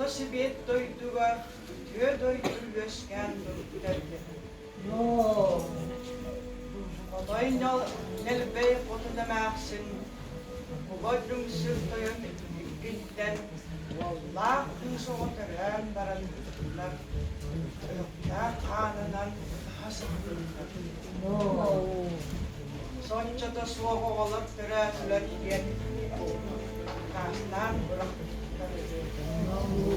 Орто Сибиэт дойдуга үтүө дойду үөскээн турбута эбитэ үһү. Хотой Нэлбэй хотун эмээхсин Куба Дүҥсүр тойон иккиттэн уоллаах кыыс оҕо төрөөн баран ытыллар, өлүктээх хаанынан ытаһа сылдьыбыттар. Соччото суох оҕолор төрөөтүлэр диэн аккаастаан бырахпыттар үһү.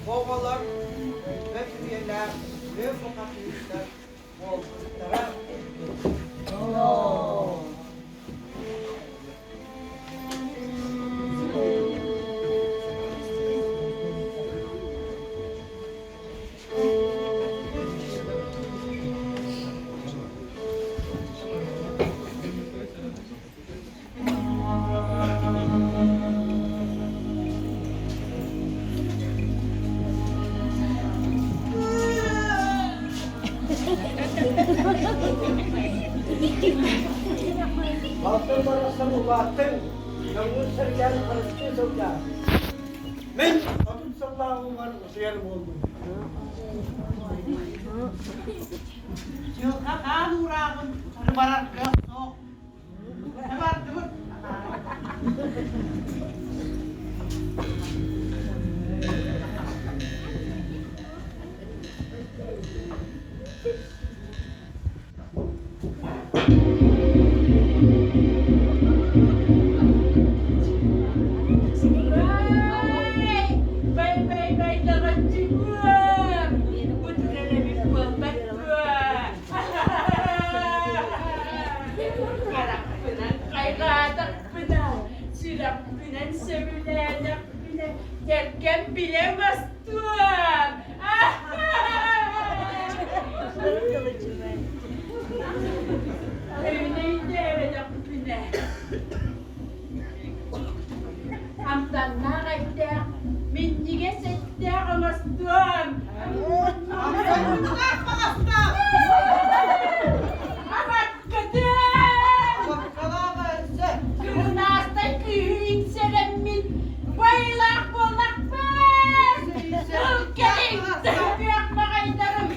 Бу оҕолор өлбөт үйэлээх үтүө бухатыырдар буолбуттара эбит. Балтым барахсан улааттыҥ, дьоҥҥун сэргээн харыстыы сылдьаар. Мин 30 сыллааҕыбар утуйар буоллум. Дьылҕа хаан уурааҕын утары барар кыах суох. Бардыбыт. Харахпынан хайҕаатахпына, сүрэхпинэн сөбүлээтэхпинэ, кэргэн билэ мастуом. Өйдөйдөөбөтөхпүнэ, амтаннаах эттээх, минньигэс эттээх оҥостуом. Амтаннаах баҕастаах! Абаккытын! Абаккалаах өссө! Кырынаастай кыыһы иҥсэрэммин, байылаах буоллахпын! Тыл кэлиҥ, күөх баҕайдарым,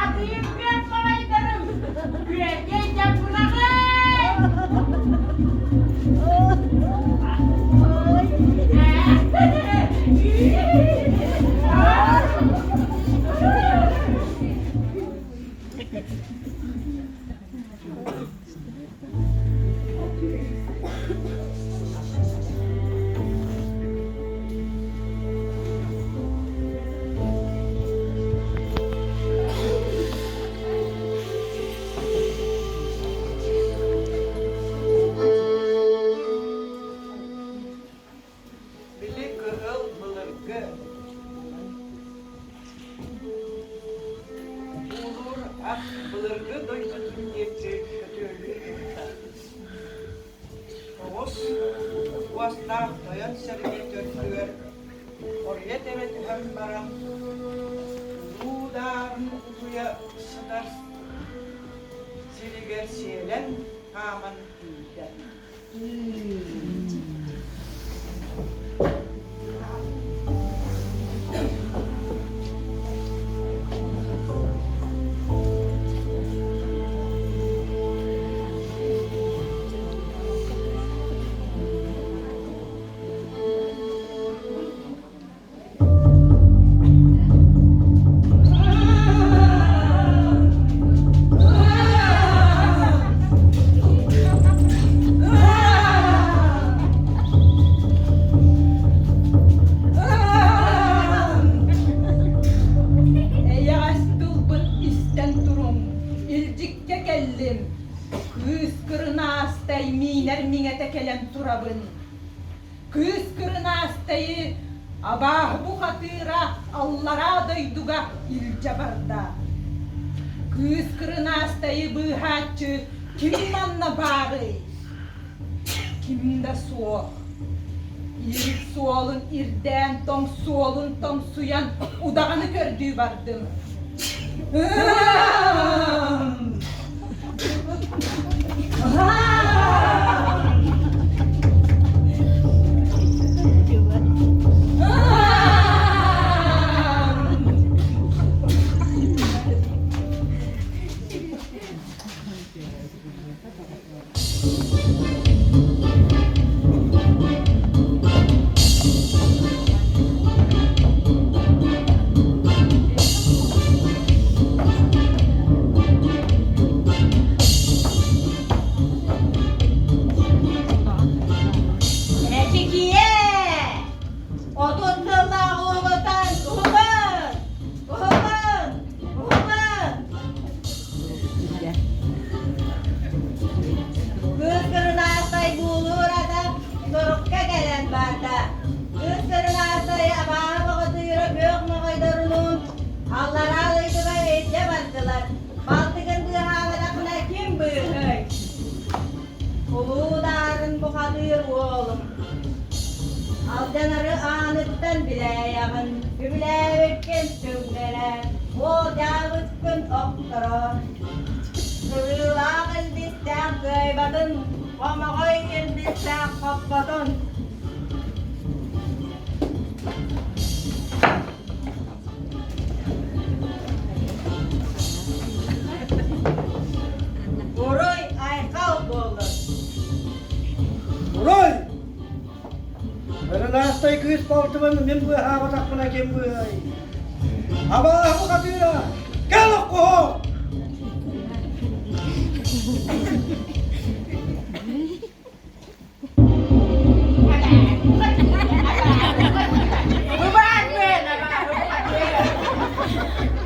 атыыр күөх баҕайдарым, күөгэйдэн быраҕын! Били кыһыл былыргы Буулуур ат былыргы дойдутун диэки көтүөлүү турда. Оҕус уостаах тойон сэргэ төрдүгэр хоруйа тэбэ түһэн баран, улуу даарын утуйа сытар сиригэр сиэлэн хааман тиийдэ. Эйэҕэс тылбын истэн туруҥ, илдьиккэ кэллим. Кыыс кырынаастай миинэр миҥэтэ кэлэн турабын. Кыыс Кырынаастайы абааһы бухатыыра аллараа дойдуга илдьэ барда. Кыыс Кырынаастайы быыһааччы ким манна баарый? Ким да суох. Иирик суолун ирдээн, тоҥ суолун тоҥсуйан удаҕаны көрдүү бардым. Алдьанары ааныттан билээйэҕин, үбүлээбиккин түҥнэрэ, уолдьаабыккын охторо. Кырыылаах илбистээх кыайбатын, хомоҕой илбистээх хоппотун. Уруй айхал буоллун! Уруй! Кырынаастай кыыс балтыбын мин быыһаабатахпына ким быыһай? Абааһы бухатыыра! Кэл оккуһу!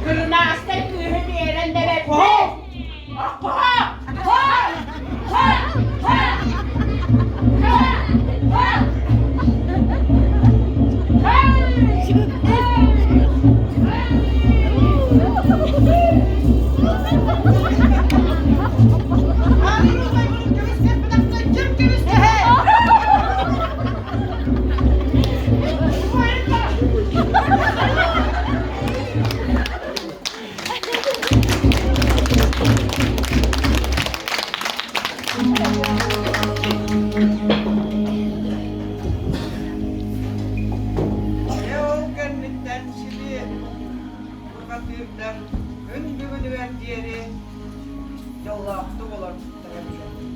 Кырынаастай кыыһы биэрэн бэрэппит! Оккуһу! Дьэ ол кэнниттэн сили бухатыырдар күн бүгүнүгэр диэри дьоллоохтук олорбуттара билэр.